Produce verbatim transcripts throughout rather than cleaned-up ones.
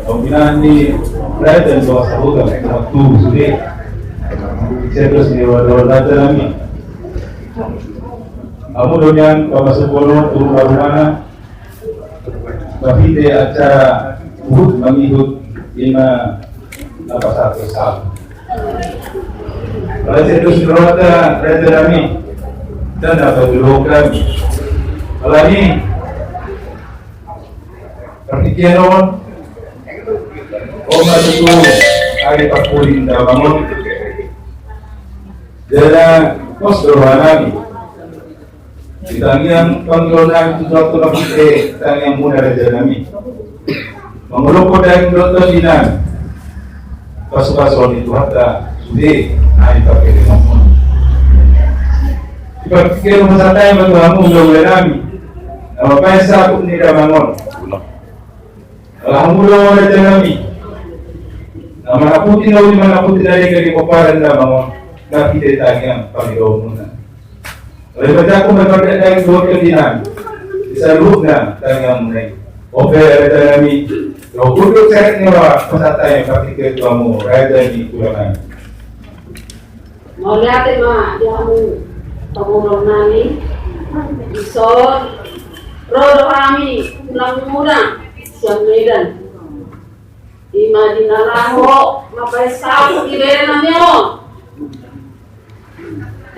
Pembinaan di Raja di bawah sambutan waktu sudah. Saya terus di wadon Raja nami. Amu donian pamasuk bono turun barumana. Tapi di acara hut mangihut ima apa satu sal. Raja terus berkata, Raja nami. Dan apa dulu kami. Alani. Partingkian on, on ma tutu ari parpudi ni damang on. Jala pos do roha nami. Di tangiang pangidoan nami tu Tuhanta, di tangiang muna raja nami. Mangolongkon daging dohot tondi nami. Pasu-pasu ni Tuhanta sude nami pakerengon. Di partingkian on ma santabi ma tu hamu hulahula nami. Na mambahen saput ni damang on. Ala hamu do raja nami. Na manaputi na uli, manaputi na denggan di pomparan damang on. Na pite tangiang pangidoan muna. Alai bajaku ma pardak daging dohot tondi nami. Di saluhutna tangiang muna i. Ope raja nami. Dohot unduk serep ni roha pasahat hami partingkian tu hamu raja ni tulang nami. Mauliate ma di hamu pamoruon nami. Dison ro do hami tulang muna sian Medan. Ima di na laho mambahen saput ni bere nami on.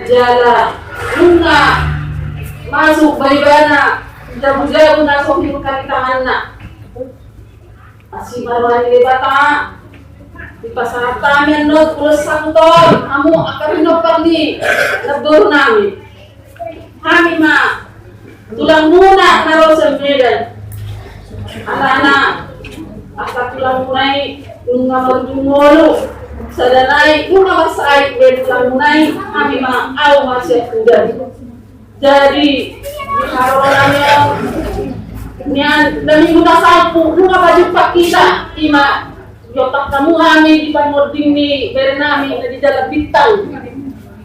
Jala nunga masuk ma ibana jabu-jabu na so hiuhon di tanganna. Asi ma roha ni Debata. Dipasahat hami annon ulos saput on, hamu angka pinompar ni namboru nami. Hami ma tulang muna na ro sian Medan. Alana angka tulang muna i nunga marujung ngolu. Sada nai nunga marsahit be tulang muna i, hami ma, ahu ma sian Medan. Jadi di haroro nami on, nian na minggu na salpu nunga pajumpang hita, ima diontang hamu hami di parmonding ni bere nami na di Jalan Bintang.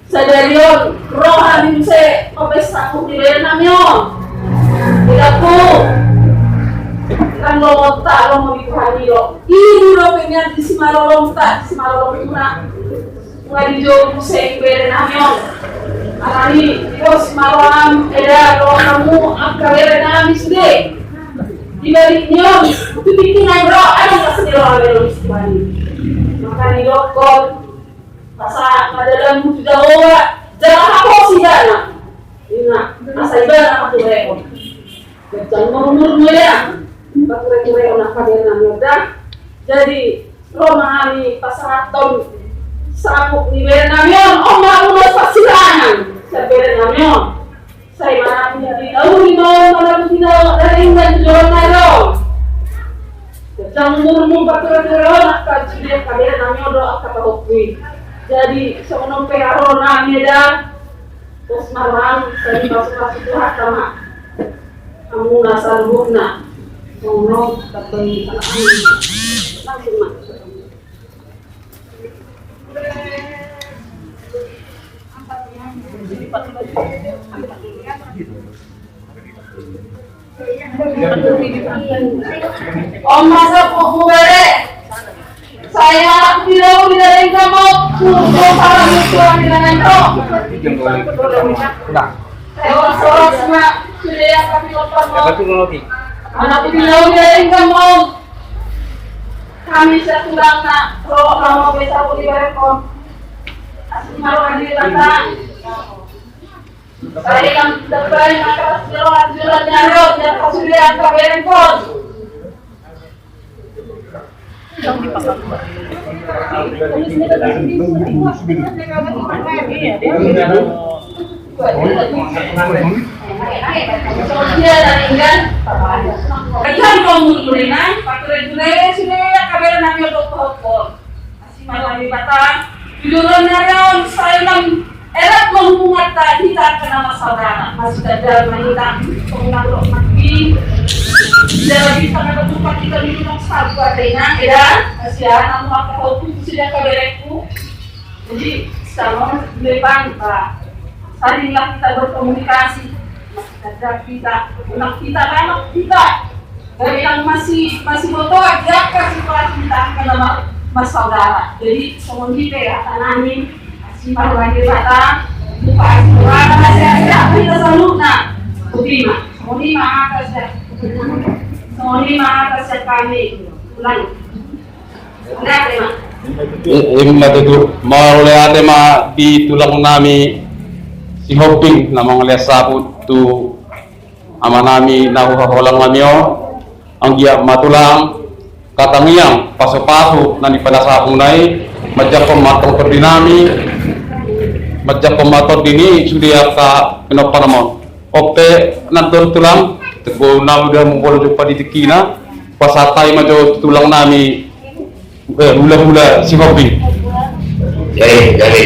Sadari on ro hami muse mambahen saput ni bere nami on. Di daku, ndang lomo ta, lomo ni Tuhan i do. I do dope nian di simalolongta, di simalolong muna. Nunga dijou muse bere nami on. Alani i, pos ma roham eda, ro hamu angka bere nami sude. Di balik ni on, tu tingki na ro, adong na sude ro, ro, ro, ro. Makana didokkon, pasahat ma dalanmu tu Jahowa, jala haposi ibana. Ima asa ibana paturehon. Ganjang ma umurmu eda, pature-turehon angka bere nami on da. Jadi ro ma hami pasahathon saput ni bere nami on, on ma ulos parsirangan sian bere nami on. Sai ma hami dinauri ma on, manaputi na denggan tu joloan na ro. Ganjang umurmu, pature-turehon angka sude angka bere nami on dohot angka pahompu i. Jadi songon on pe haroro nami eda. Pos ma roham, sai dipasu-pasu Tuhanta ma hamuna saluhutna. Songon on, tattoi. Langsung ma. On ma saputmu bere. Sai anak pilou di dalam kamu, tu dosa lalu tuan di dalam kau. Sai horas-horas ma sude angka pinompar. Anak pilou di dalam kamu. Hami sian tulangna, ro hamu mambahen saput ni berengkon. Asi ma roha ni Debata. Sai lam dabai angka parsiroan-siroan ni ari on, di angka sude angka berengkon. Songon dia na denggan. Denggan do murmurina, pature-ture sude angka bere nami on dohot pahompu on. Asi ma roha ni Debata, di joloan ni ari on sai lam erat ma hubunganta, hita angka na marsaudara, masitandal ma hita, songon na ro ma i. Jadi angka na ro tu hita di joloan salpu ate inang, eda, asi ma roha ni Debata, tu sude angka berengku. Jadi sama lepan, Pak. Saling lah kita berkomunikasi. Kita, kita, anak kita, anak kita. Dari yang masih, masih botol, dia kasih Nama bersaudara. Jadi songon i pe hata nami, asi ma roha ni Debata, buka asi roha na sehat-sehat hita saluhutna. Botima. Songon i ma hata sian, songon i ma hata sian hami. Ulang. Mauliate ma. I, ima tutu. Mauliate ma di tulang nami Sihombing na mangalean saput tu ama nami na huhaholongan nami on. Anggiat ma tulang, katangiang pasu-pasu na nipanasahatmuna i, manjangkon ma antong tondi nami, manjangkon ma tondi ni sude angka pinomparmuna on. On pe nang do tulang, teguhon nami do hamu molo jumpa di tingkina, pasahat hami ma jo tulang nami, eh, hula-hula Sihombing. Jadi, jadi,